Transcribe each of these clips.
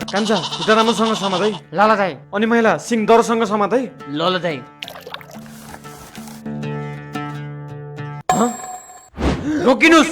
कान्छा खुट्टा राम्रोसँग समात है। ल ल दाइ। अनि महिला सिङ दरसँग समात है। ल ल दाइ। रोकिनुस्।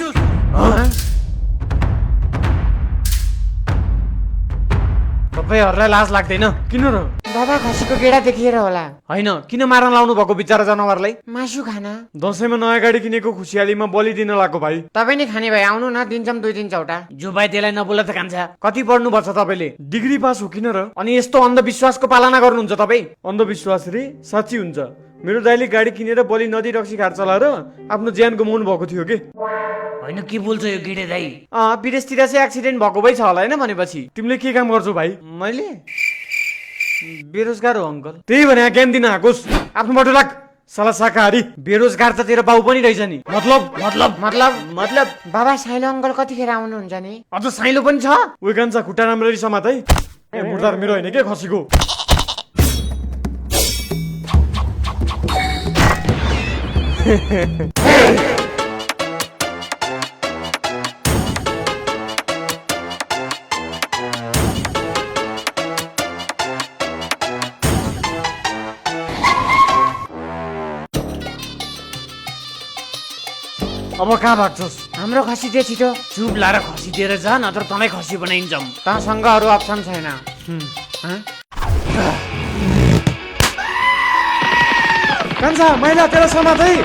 तपाईँहरूलाई लाज लाग्दैन? किन र? बाबा खसीको गेडा देखिएर होला। होइन किन मार्न लाउनु भएको बिचारा जनावरलाई? मासु खान। दसैँमा नयाँ गाडी किनेको खुसियालीमा बलि दिन लागेको भाइ। तपाईँ नि खाने भाइ आउनु न, दिन्छौँ 2-3 चौटा। जो भाइ त्यसलाई नबोल त कान्छा। कति पढ्नुपर्छ तपाईँले? डिग्री पास हो किन र? अनि यस्तो अन्धविश्वासको पालना गर्नुहुन्छ तपाईँ? अन्धविश्वास रे साँच्ची हुन्छ। मेरो दाइले गाडी किनेर बलि नदी रक्सी घाट चलाएर आफ्नो ज्यान गुमाउनु भएको थियो के? होइन के बोल्छ यो गिडे दाइ? विदेशतिर चाहिँ एक्सिडेन्ट भएको भइ छ होला होइन भनेपछि। तिमीले के काम गर्छौ भाइ? मैले बेरोजगार हो अङ्कल। त्यही भने ज्ञान दिन आकोस्। आफ्नो बाटो राख साला शाकाहारी। बेरोजगार त तेरो बाउ पनि रहेछ नि। मतलब मतलब मतलब मतलब बाबा साइलो अङ्कल कतिखेर आउनुहुन्छ नि? अझ साइलो पनि छ? उयो कान्छा खुट्टा राम्ररी समात है। ए मुर्दार मेरो होइन के खसीको। अब कहाँ भाग्छस्? हाम्रो खसी दे छिटो। चुप लाएर खसी दिएर जा, नत्र तँलाई खसी बनाइन्छौँ। तँसँग अरू अप्सन छैन। कान्छा महिला तेरो समात है।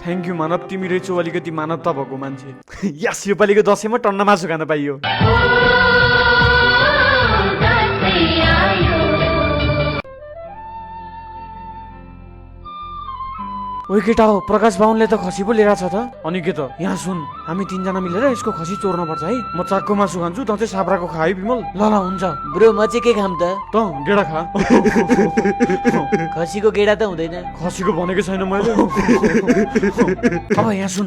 थ्याङ्क यू मानव, तिमी रहेछौ अलिकति मानवता भएको मान्छे। यस योपालिको दसैँमा टन्न मासु खान पाइयो। ओइ केटा हो, प्रकाश बाहुनले त खसी पो लिएर छ त। अनि के त? यहाँ सुन, हामी 3 जना मिलेर यसको खसी चोर्न पर्छ है। म चाकको मासु खान्छु, त चाहिँ साब्राको खा है विमल। ल ल हुन्छ। ब्रो म चाहिँ के खाम त? त गेडा खा। खसीको गेडा त हुँदैन। खसीको भनेको छैन मैले। अब यहाँ सुन।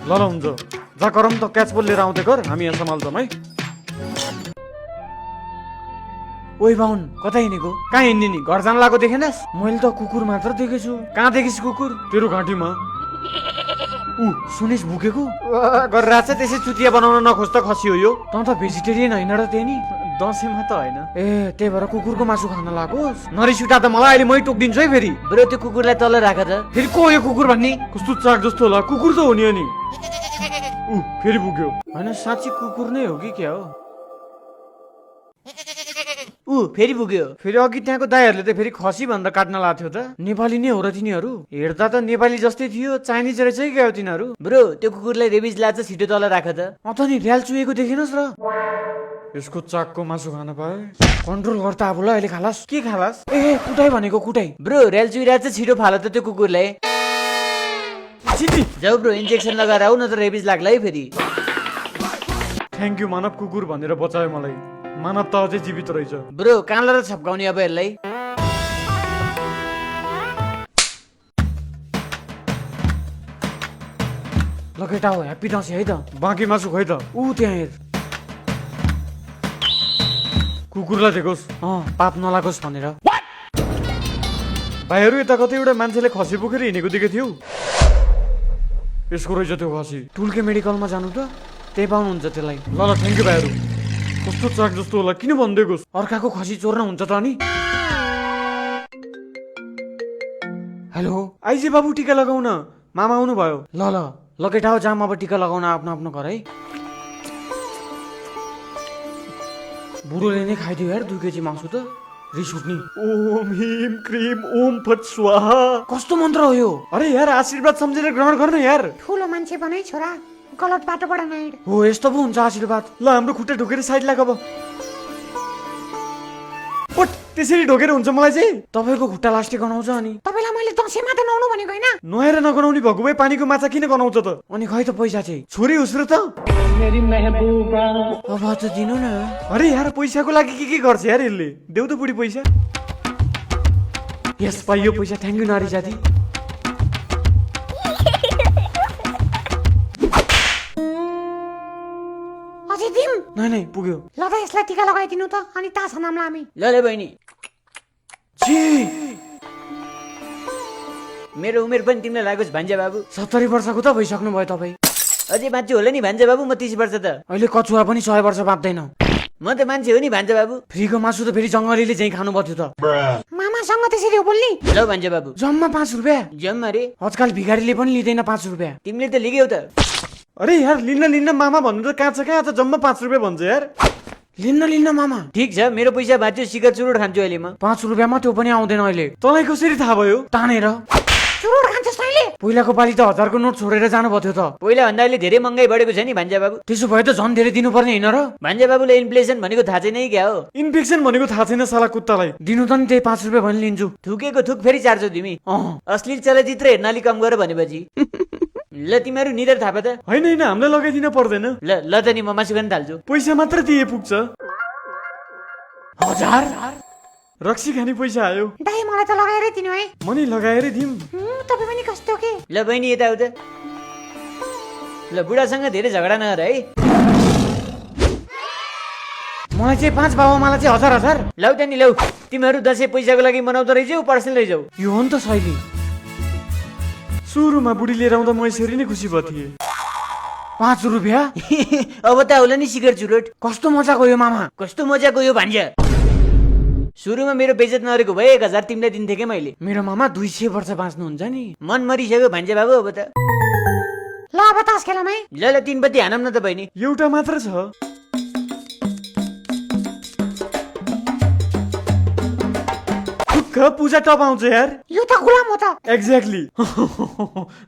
ल ल हुन्छ, जा करम त क्याच बल लिएर आउँदै कर, हामी यहाँ सम्हाल्छौँ है। ओइ बाहुन कता हिँडेको? कहाँ हिँड्ने नि? घर जान लागेको देखेनस्? मैले त कुकुर मात्र देखेछु। कहाँ देखिस् कुकुर? तेरो घाँटीमा। सुनिस् भुकेको गरेर छ, त्यसै चुतिया बनाउन नखोज त खसी हो यो। त भेजिटेरियन होइन र त्यही नि? दसैँमा त होइन। ए त्यही भएर कुकुरको मासु खान लागोस्? नरिस उठा त मलाई, अहिले मै टोकिदिन्छु है फेरि। ब्रो त्यो कुकुरलाई तल राख त। फेरि को यो कुकुर भन्ने? कस्तो चाक जस्तो होला, कुकुर त हो नि अनि। फेरि पुग्यो। होइन साँच्ची कुकुर नै हो कि क्या हो? फेरि पुग्यो। फेरि अघि त्यहाँको दाइहरूले त फेरि खसी भनेर काट्न लाग्थ्यो त। नेपाली नै हो र तिनीहरू? हेर्दा त नेपाली जस्तै थियो, चाइनिज रहेछ कि क्या हो तिनीहरू? ब्रो त्यो कुकुरलाई रेबिज लाग्छ, छिटो तल राख त। नि र्याल चुहेको देखिनुहोस् र। यसको चाकको मासु खान पाए। कन्ट्रोल गर्दा अब ल, अहिले खालास। के खालास? ए कुटाइ भनेको कुटाइ। ब्रो र्याल चुहिरहेको छ, छिटो फाल त त्यो कुकुरलाई। जाऊ ब्रो इन्जेक्सन लगाएर आऊ, न त रेबिज लाग्ला है फेरि। थ्याङ्क यू मानव, कुकुर भनेर बचायो मलाई। मानव त अझै जीवित रहेछ। ब्रो कहाँलाई र छप्काउने अब यसलाई? ल केटा हो, ह्याप्पी दसैँ है त। बाँकी मासु खोइ त। त्यहाँ हेर, कुकुरलाई देखोस्। पाप नलागोस् भनेर। भाइहरू यता कतै एउटा मान्छेले खसी बोकेर हिँडेको देखेको थियो। यसको रहेछ त्यो खसी। टुल्के मेडिकलमा जानु त, त्यही पाउनुहुन्छ त्यसलाई। ल ल थ्याङ्क यू भाइहरू। कस्तो चाक जस्तो होला, किन भनिदिएकोस्? अर्काको खसी चोर्न हुन्छ त अनि? हेलो आइजे बाबु, टिका लगाउन। मामा आउनु भयो। ल ल ल केटा हो, जाम अब टिका लगाउन आफ्नो आफ्नो घर है। बुढोले नै खाइदियो यार 2 केजी मासु त। रिस उठ्ने। ओम हिम क्रिम ओम फट स्वाहा। कस्तो मन्त्र हो यो? अरे यार आशीर्वाद सम्झेर ग्रहण गर्न यार। ठुलो मान्छे बनाइ छोरा, गलत बाटोबाट नहिँड। हो यस्तो पो हुन्छ आशीर्वाद। ल हाम्रो खुट्टा ढोकेर साइड लाग अब। पट त्यसरी ढोकेर हुन्छ मलाई चाहिँ। तपाईको खुट्टा लास्टै गनाउँछ अनि। तपाईलाई मैले दसैँमा त नआउनु भनेको हैन? नुहाएर नगनाउने भएको भए पानीको माछा किन गनाउँछ त? अनि खै त पैसा चाहिँ छोरी उसरो त। अब त दिनु न। अरे यार पैसाको लागि के गर्छ यार यसले? देऊ त बुढी पैसा। यस पाइयो पैसा, थ्याङ्क यू नारी जाति। अझै दिम नै नै पुग्यो। ल त यसलाई टिका लगाइदिनु त अनि तास नामला हामी। ल ल बहिनी, छी, मेरो उमेर पनि तिमीलाई लागोस् भान्जा बाबु। 70 वर्षको त भइसक्नु भयो तपाईँ। अझै बाँच्यो होला नि भान्जा बाबु, म 30 वर्ष त। अहिले कछुवा पनि 100 वर्ष बाँच्दैन। म त मान्छे हो नि भान्जा बाबु। फ्रीको मासु त फेरि जङ्गलीले चाहिँ खानु पर्थ्यो त। मामासँग त्यसरी हो बोल्ने? ल भान्जा बाबु, जम्मा 5 रुपियाँ। जम्मा रे, आजकल भिखारीले पनि लिँदैन 5 रुपियाँ। तिमीले त लिग्यौ त। अरे यार लिन्न मामा भन्नु त कहाँ छ, कहाँ त जम्मा 5 रुपियाँ भन्छ यार। लिन्न मामा। ठिक छ, मेरो पैसा बाँच्यो, शिखर चुरोट खान्छु अहिले म। 5 रुपियाँमा त्यो पनि आउँदैन अहिले। तँलाई कसरी थाहा भयो? तानेर। चुरोट खान्छस् तैँले? पहिलाको पालि त 1000को नोट छोडेर जानु पर्थ्यो त। पहिला भन्दा अहिले धेरै महँगाई बढेको छ नि भान्जा बाबु। त्यसो भए त झन् धेरै दिनुपर्ने होइन र? भान्जा बाबुले इन्फ्लेसन भनेको थाहा छैन कि क्या हो? इन्फेक्सन भनेको थाहा छैन साला कुत्तालाई। दिनु त नि त्यही 5 रुपियाँ भने लिन्छु। थुकेको थुक फेरि चार्छौ तिमी। अश्लील चलचित्र हेर्न अलिक कम गर भनेपछि। ल तिमीहरू निदर थापा त। होइन हामीलाई लगाइदिन पर्दैन। ल त नि, म मासु खान थाल्छु। पैसा मात्र दिए पुग्छ। 1000 रक्सी खाने पैसा आयो। दाइ मलाई त लगाएरै दिनु है। मनी लगाएरै दिउँ। तपाईँ पनि कस्तो के? ल बहिनी यता आऊ त। ल बुढासँग धेरै झगडा नगर है। मलाई चाहिँ 5 बाबामालाई चाहिँ 1000 लौ त नि लौ, तिमीहरू दसैँ पैसाको लागि मनाउँदो रहेछौ, पर्सेल लैजाऊ। यो हो नि त शैली। सुरुमा बुढी लिएर आउँदा म यसरी नै खुसी भयो थिएँ। 5 रुपियाँ? अब त होला नि शिखर चुरोट। कस्तो मजा गयो मामा। कस्तो मजा गयो भान्जा। सुरुमा मेरो बेइज्जत नगरेको भए 1000 तिमीलाई दिन्थे के मैले। मेरो मामा 200 वर्ष बाँच्नुहुन्छ नि। मन मरिसक्यो भान्जा बाबु अब त। ल अब तास खेलौँ है। ल ल 3 बत्ती हानौँ न त बहिनी। एउटा मात्र छ। पूजा टप आउँछ यार। यो त गुलाम हो त। एक्ज्याक्टली।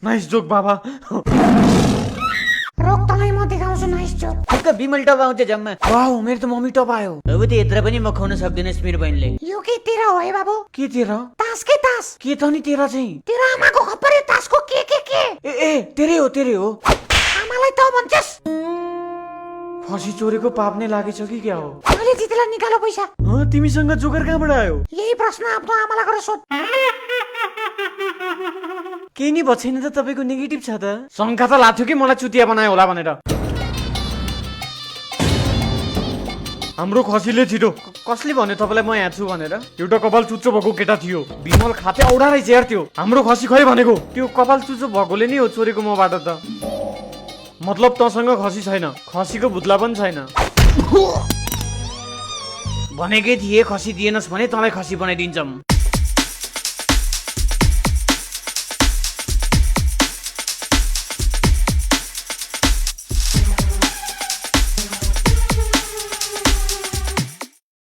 नाइस जोक बाबा। रोक तँलाई म देखाउँछु नाइस जोक। ठुक्क बिमल टप आउँछ जम्मा। वाउ मेरो त मम्मी टप आयो। अब त यत्र पनि म खुवाउन सक्दिनँ मेरो बहिनीले। यो के तेरा हो है बाबु? के तेरा? तास के तास? के त नि तेरा चाहिँ? तेरा आमाको खप्परे तासको के? ए तेरै हो। आमालाई त भन्छस्? फसी चोरेको पाप नै लागेछ कि क्या हो? मैले जितेलाई निकालो पैसा। तिमीसँग जोकर कहाँबाट आयो? यही प्रश्न आफ्नो आमालाई गरेर सोध। केही नि भएको छैन त तपाईँको नेगेटिभ छ त। शङ्का त लाग्थ्यो कि मलाई चुतिया बनायो होला भनेर। हाम्रो खसीले छिटो। कसले भन्यो तपाईँलाई म यहाँ छु भनेर? एउटा कपाल चुच्चो भएको केटा थियो, बिमल खाते औडा रहेछ यार त्यो। हाम्रो खसी खै भनेको? त्यो कपाल चुच्चो भएकोले नि हो चोरेको मबाट त। मतलब तँसँग खसी छैन, खसीको भुत्ला पनि छैन। भनेकै थिए खसी दिएनस् भने तँलाई खसी बनाइदिन्छौँ।